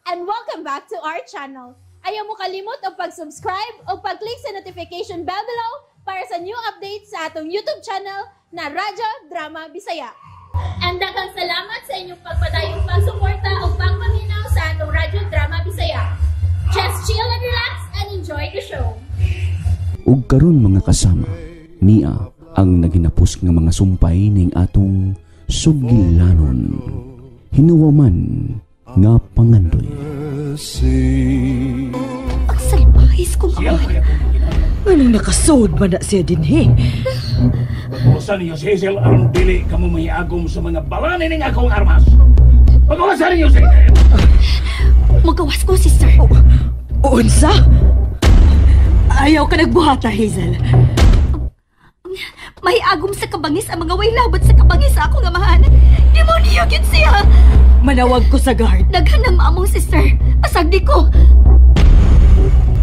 And welcome back to our channel. Ayaw mo kalimot og pag-subscribe o pag-click sa notification bell below para sa new updates sa atong YouTube channel na Radyo Drama Bisaya. And daghang salamat sa inyong pagpadayong pagsuporta o pagpaminaw sa atong Radyo Drama Bisaya. Just chill and relax and enjoy the show. Ug karon mga kasama, niya ang naginapos nga mga sumpay ning atong sugilanon. Hinuwaman nga pangandoy. Ang salbahis kong amahan. Anong nakasud man na siya dinhi? Pagawasan ninyo si Hazel aron dili kamo mahiagom sa mga balani ning akong armas. Pagawasan ninyo si Hazel! Magawas ko, sister. Unsa? Ayaw ka nagbuhata, Hazel. Mahiagom sa kabangis ang mga way labot sa kabangis sa akong amahan. Demonyo gyud siya! Manawag ko sa guard. Daghan ng maamong, sister. Pasagdi ko.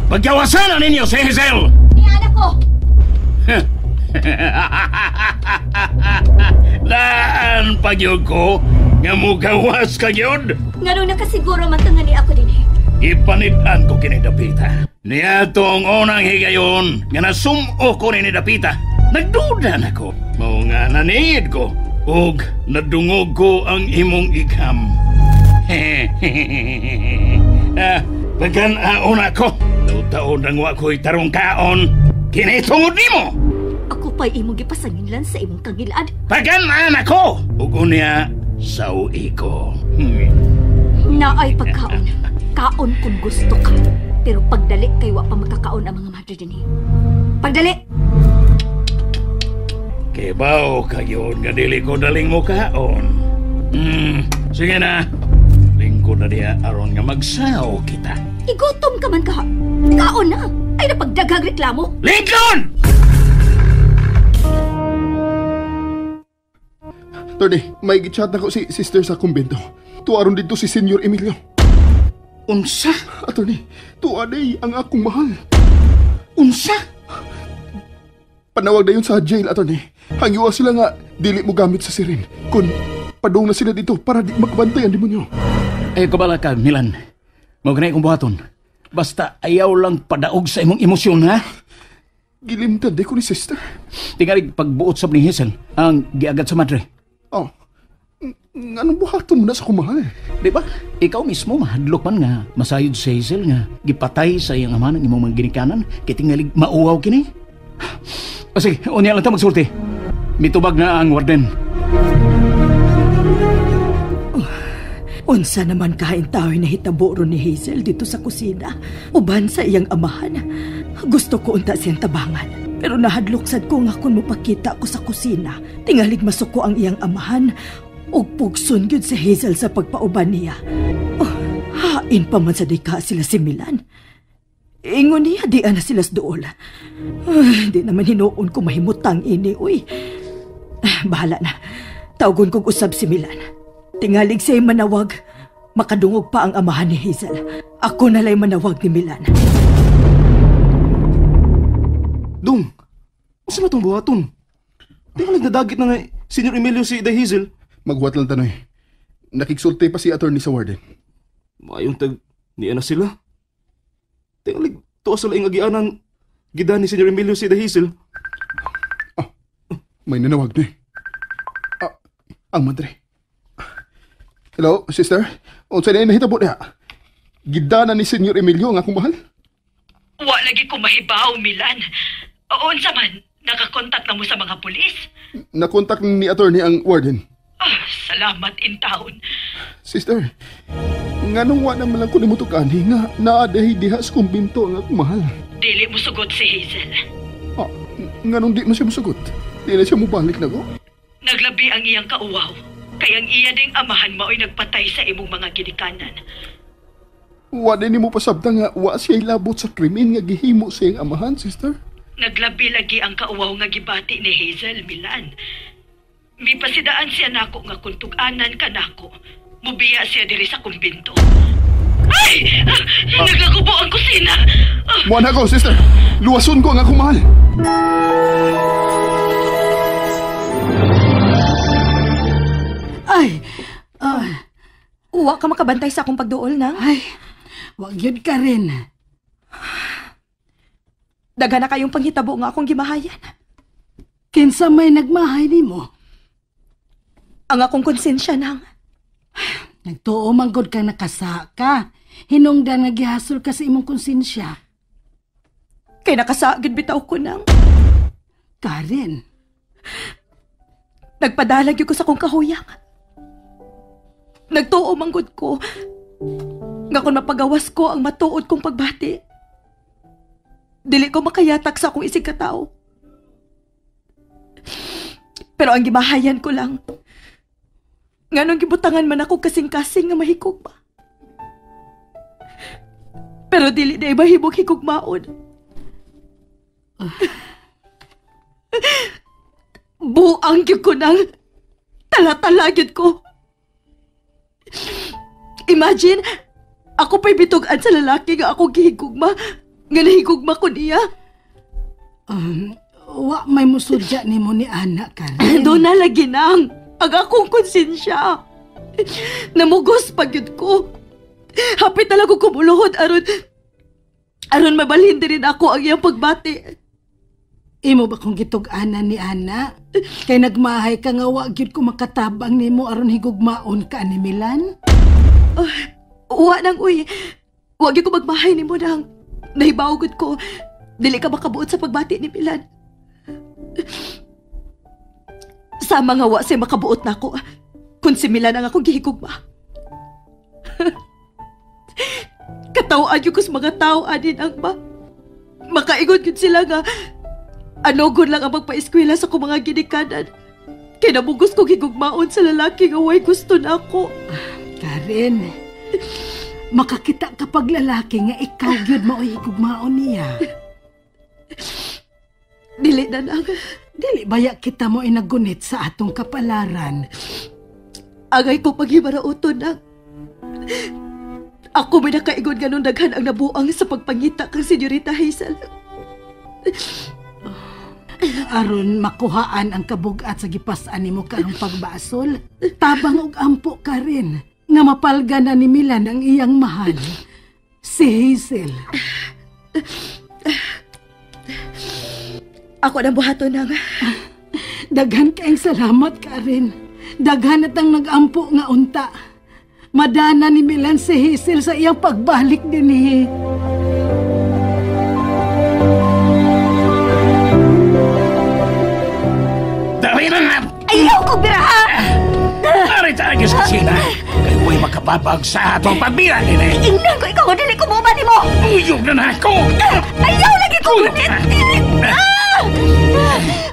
Paggawasan na ninyo si Hazel! Niana ko. Daan pagyud ko nga mugawas ka gyud. Nganong nakasiguro man ka nga ni ako dinhi. Ipanid-an ko kini Dapita. Niadtong unang higayon nga nasum-o ko ni Dapita. Nagduda na ko. Mao nga naniid ko ug nadungog ko ang imong ikam. Pagkan-aon ako. Taon nang wa ko'y tarong kaon. Kini tungod nimo. Ako pa'y imong gipasanginlan sa imong kangilad. Pagkan-aan ako. Ug unya sawi ko. Naay pagkaon. Kaon kung gusto ka. Pero pagdali kay wa pa makakaon ang mga madre dinhi. Pagdali! Kibaw ka yun nga dili ko daling mo kaon. Sige na. Lingkod na diha aron nga magsaw kita. Igutom ka man ka. Kaon na. Ay napagdaghag reklamo. Lingkod! Tony, may gichat na ko si sister sa kumbento. Tuaron dito si Senyor Emilio. Unsa? Attorney, tuwa day ang akong mahal. Unsa? Panawag na yun sa jail, attorney. Hangyoa sila nga dili mo gamit sa sirin. Kun padung na sila dito para di makabantay ang demonyo. Ay, kabala ka, Milan. Mao gani akong buhaton. Basta ayaw lang padaog sa imong emosyon, ha? Gilimtan di ko ni sister. Tingali pagbuot sab ni Hazel ang giagad sa madre. Oh, anong buhaton mo na sa kumahal? Di ba? Ikaw mismo mahadlok man nga masayod si Hazel nga gipatay sa iyang ama ng imong mga ginikanan kay tingalig mauwaw kini. O sige, unya lang ta magsulti. Mitubag na ang warden. Unsa naman kain tao'y nahitabo ron ni Hazel dito sa kusina. Uban sa iyang amahan. Gusto ko unta siyang tabangan. Pero nahadlok sad ko nga kung mapakita ko sa kusina, tingalig masuko ang iyang amahan ug pugson gyud si Hazel sa pagpauban niya. Oh, hain pa man sa dika sila si Milan. Ingon niya, di na sila sa dool. Di naman hinuon ko mahimutang ini, uy. Bahala na. Tawgon kong usab si Milan. Tingalig siya'y manawag. Makadungog pa ang amahan ni Hazel. Ako nala'y manawag ni Milan. Dong, unsa man tong buhaton? Di ko nagdadagit na nga Senyor Emilio si Day Hazel. Maghuwat lang tanoy. Nakigsulti pa si attorney sa warden. Maayong tag niya na sila. Tingalig tuwa sa laing agianan gida ni Senyor Emilio si Day Hazel. Ah, may nanawag na eh. Ah, ang madre. Hello, sister. Unsa na nahitabo niya? Gida na ni Senyor Emilio ang akong mahal? Wa lagi ko mahibaw, Milan. Unsa man, nakakontak na mo sa mga pulis? Nakontak ni attorney ang warden. Ah, salamat in town. Sister, nganong wa naman lang ko nimo tukani nga naadahi diha sa kumbinto ang akong mahal. Dili mo sugot si Hazel. Ah, nganong di man siya musugot? Di na siya mubalik na ko? Naglabi ang iyang kauwaw. Kay ang iya ding amahan mao'y nagpatay sa imong mga ginikanan. Wa din nimo pasabta nga wa siya labot sa krimen nga gihimo sa iyang amahan, sister. Naglabi lagi ang kauwaw nga gibati ni Hazel, Milan. Mipasidaan siya nako nga kung tug-anan ka nako, mubiya siya diri sa kumbinto. Ay! Naglagubo ang kusina! Muha na ko, sister. Luwason ko ang akong mahal. Ay! Uwa ka makabantay sa akong pagduol, nang? Ay, wag yun ka rin. Daghan na kayong panghitabo nga akong gimahayan. Kinsa may nagmahay nimo? Ang akong konsensya, nang. Nagtuo man gud kang nakasaka. Hinungdan nga gihasol ka sa imong konsensya. Kay nakasagid bitaw ko, nang. Karen. Nagpadalag ko sa akong kahuyang. Nagtuo man gud ko nga kung mapagawas ko ang matuod kong pagbati, dili ko makayatak sa akong isig katao. Pero ang gimahayan ko lang, nganong gibutangan man ako kasing-kasing nga mahikog ba. Pero dili na mahimong higugmaon. Buang gyud ko nang tala-tala gyud ko. Imagine, ako pa'y bitug-an sa lalaki nga ako gihigugma, nga nahigugma ko niya. Wa may musudya nimo ni Ana, Karen. Doon na lagi nang ang akong konsensya. Namugos pa gyud ko. Hapit talaga ko kumuluhod aron mabalhin din ako ang iyang pagbati. Imo ba kung gitug-anan ni Ana? Kay nagmahay ka nga wa gyud ko makatabang nimo aron higugmaon ka ni Milan? Wa nang uy. Wa gyud ko magmahay nimo nang. Nahibaw gud ko. Dili ka makabuot sa pagbati ni Milan. Sama nga wa say makabuot nako. Kun si Milan ang akong gihigugma. Katawaan gyud ko sa mga tao ani nang ba. Makaingon gyud sila nga anogon lang ang magpa-eskwela sa akong mga ginikanan. Kay namugos kong higugmaon sa lalaki nga way gusto na ako. Karen, makakita kapag lalaki nga ikaw gyud mao'y higugmaon niya. Dili na lang. Dili baya kita mo inagunit sa atong kapalaran. Angay ko paghimarauton na. Ako may nakaingon nga nung daghan ang nabuang sa pagpangita kang Senyorita Hazel. Aron makuhaan ang kabugat sa gipas-an nimo karong pagbasol, tabang og ampo ka rin nga mapalga na ni Milan ang iyang mahal, si Hazel. Ako nang buhaton nang. Daghan kaayong salamat, Karen. Daghan at ang nag-ampo nga unta. Madana ni Milan si Hazel sa iyang pagbalik dinhi. Dali na nga! Ayaw kong biraha! Ari tayo sa kusina. Kay huwa'y makababag sa atong pagbira din eh. Ingnan ko ikaw, dili ko mo nimo! Uyog na na ako! Ayaw lagi ko gunit!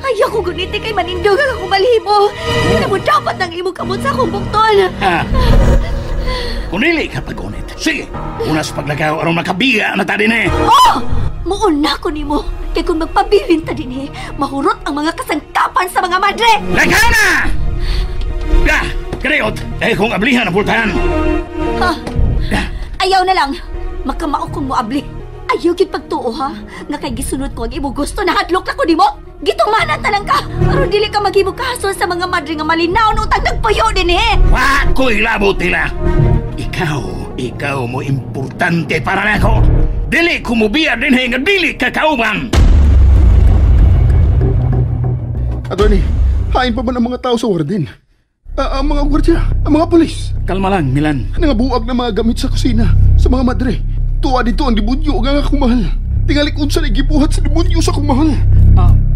Ayaw ko gunit kay manindog ang akong balhibo. Kaya mo dapat ang imong kamot sa akong buktol. Kung dili ka paggunit, sige, unas paglagaw aron makabiga na ta din eh. Oh! Muuna ko nimo. Kay kung magpabilin ta din eh, mahurot ang mga kasangkapan sa mga madre! Lagaw na! Ya! Kreyot! Eh kung ablihan ang pultahan! Ha? Ayaw na lang! Makamao kong moabli. Ayaw gid pagtuo ha? Nga kay gisunod ko ang imong gusto, nahadlok na ko nimo! Gitumanan talang ka! Aron dili ka maghimog kahasol sa mga madre nga malinaw utang nagpuyo din eh! Wa ko'y labot nila! Ikaw mo importante para nako! Dili kumubiya din eh nga dili ka kauban! Attorney, hain pa ba ng mga tao sa warden? Ang mga gwardya, ang mga polis. Kalma lang, Milan. Nangabuag na mga gamit sa kusina, sa mga madre. Tuwa dito ang demonyo nga akong mahal. Tingali kung saan igibuhat sa demonyo sa akong mahal.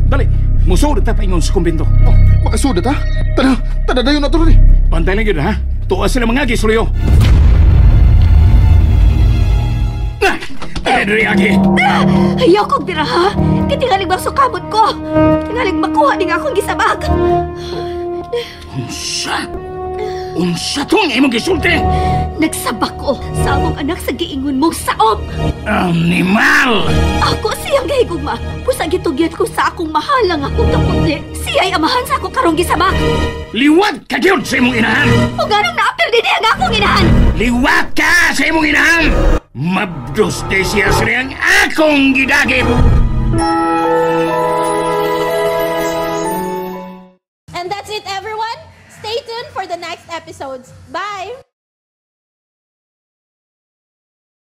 Dali, musuod ta paingon sa kumbento. Oh, makasuod ta? Tara, dayon na attorney. Pantay lang yun ha. Tuwa sila mga gisuryo. Edri, agi! Ayaw kong dira ha! Kitingalig bang sukamot ko! Tingalig makuha din akong gisabag! Unsa? Unsa tong imong gisulti? Nagsabak ko sa among anak sa giingon mong saop! Animal! Ako siyang gahigugma. Pusa gitugyan ko sa akong mahal ang akong kaputi. Siya'y amahan sa akong karong gisabak! Liwat ka gyud sa imong inahan! O ganong naapil din ang akong inahan! Liwat ka sa imong inahan! Mabdos de siya siyang akong gidagit! And that's it, everyone! Stay tuned for the next episodes. Bye!